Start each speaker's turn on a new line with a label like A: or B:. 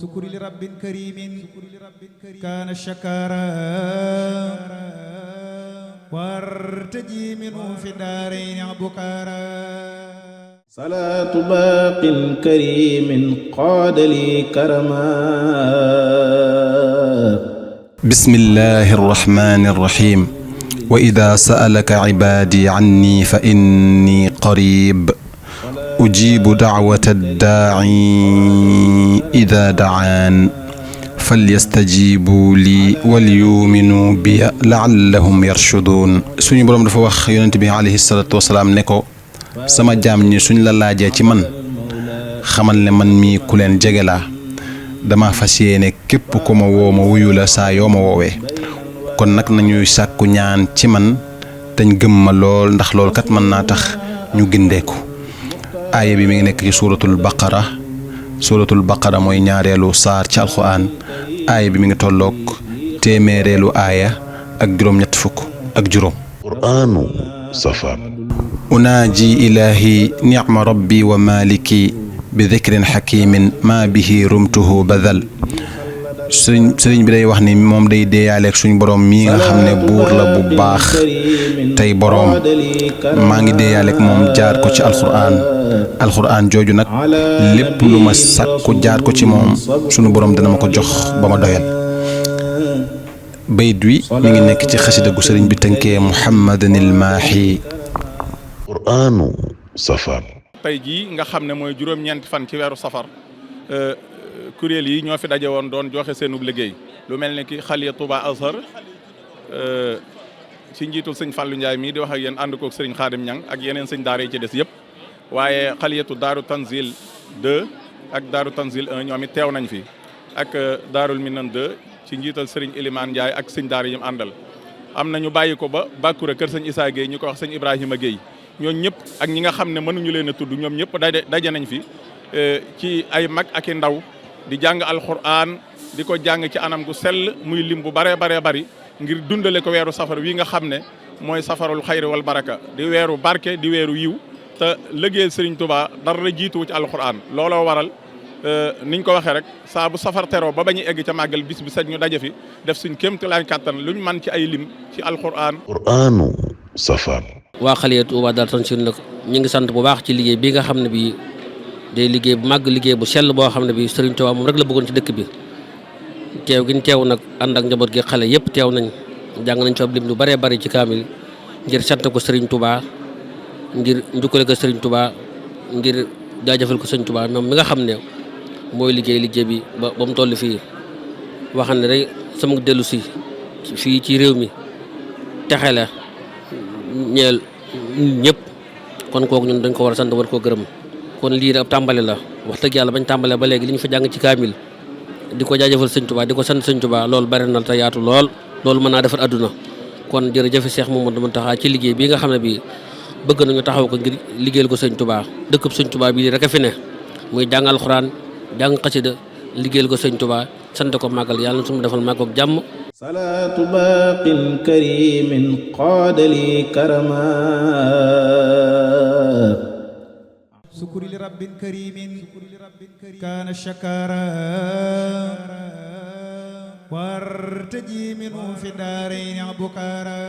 A: سكري لرب كريم كان شكارا وارتجي منه في الدارين بكارا
B: صلاة باق كريم قاد لي كرما
C: بسم الله الرحمن الرحيم وإذا سألك عبادي عني فإني قريب أجيب دعوة الداعي إذا دعان فليستجيبوا لي وليؤمنوا بي لعلهم يرشدون suñu boroom dafa wax yonent bi alayhi salaatu wasalaam ne ko sama jaam ñi suñ la laajee ci man xamal ne man mii ku leen jege laa dama fas yéene képp ku ma woo ma wuyu la saa yoo ma woowee kon nag nañuy sàkku ñaan ci man dañ gëm ma lool ndax lool kat mën naa tax ñu gindeeku aaya bi mi ngi nekk ci suuratul baqara mooy ñaareelu saar ci alxuraan aaya bi mi ngi tolloog téeméereelu aaya ak juróom-ñett fukk ak juróom
D: qur'aanu safar
C: unaaji ilaahi nicma rabbi wa maliki bi dikrin xakimin ma bihi rumtuhu badal sëriñ bi day wax ni moom day deeyaaleeg suñu boroom mii nga xam ne buur la bu baax tey boroom maa ngi deeyaaleeg moom jaar ko ci alxuraan jooju nag lépp lu ma sàkku jaar ko ci moom suñu boroom dana ma ko jox ba ma doyal bayit wi mi ngi nekk ci xasida gu sëriñ bi tënkee muhammadanil maahi
D: qur'aanu safar
E: tey jii nga xam ne mooy juróom-ñeenti fan ci weeru safar kuréel yi ñoo fi daje woon doon joxe seenub liggéey lu mel ne ki xaliya Touba Azhar ci njiitul sëñ Fallou Ndiaye mii di wax ak yéen ànd koog sëriñ Xaadim Ñang ak yeneen sëñ daara yi ci des yëpp waaye xaliyatu Daaru Tanzil 2 ak Daaru Tanzil 1 ñoom it teew nañ fi ak Daarul Minan 2 ci njiital sëriñ Elimane Ndiaye ak sëñ daara yi mu àndal am na ñu bàyyi ko ba Bakura kër sëñ Issa Gueye ñu ko wax sëñ Ibrahima Gueye ñooñu ñëpp ak ñi nga xam ne mënuñu leen a tudd ñoom ñëpp daje nañ fi ci ay mag ak i ndaw di jàng alxuraan di ko jàng ci anam gu sell muy lim bu baree bari ngir dundale ko weeru safar wi nga xam ne mooy safarul xayri wal baraka di weeru barke di weeru yiw te liggéeyal Serigne Touba dara jiituwu ci alxuraan looloo waral niñ ko waxee rek saa bu safar teroo ba bañu egg ca màggal bis bi set ñu daje fi def suñ kéemtalaay kàttan luñ man ci ay lim ci alxuraan.
D: qur'aanu safar.
F: waa xaliya Touba Daaru Tanzil nag ñu ngi sant bu baax ci liggéey bi nga xam ne bii day liggéey bu màgg liggéey bu sell boo xam ne bii Serigne Touba moom rek la bëggoon ci dëkk bi teew gi ñu teew nag ànd ak njaboot gi xale yëpp teew nañ jàng nañ ci ab lim lu bëree bëri ci kaamil ngir sant ko Serigne Touba ngir njukkale ko Serigne Touba ngir jaajëfal ko Serigne Touba moom mi nga xam ne mooy liggéey bi ba mu toll fii waxam ne rek sama dellu si fii ci réew mi texe la ñeel ñëpp kon kooku ñun dañ ko war a sant war koo gërëm kon lii rek ab tàmbale la wax dëgg yàlla bañ tàmbalee ba léegi li ñu fa jàng ci kaamil di ko jaajëfal sëñ Touba di ko sant sëñ Touba loolu bari na te yaatu loolu mën naa defar adduna kon jërëjëf Cheikh Mamadou Mountakha ci liggéey bii nga xam ne bii bëgg nañu taxaw ko ngir liggéeyal ko sëñ Touba dëkkub sëñ Touba bii rek a fi ne muy jàng alxuraan jàng xasida liggéeyal ko sëñ Touba sant ko màggal yàlla na suñu defal màggal ak jàmm.
B: salaatu baaqin karimin qaada li karama
A: سكري لرب كريم كان شكارا وارتجي منه في الدارين بكارا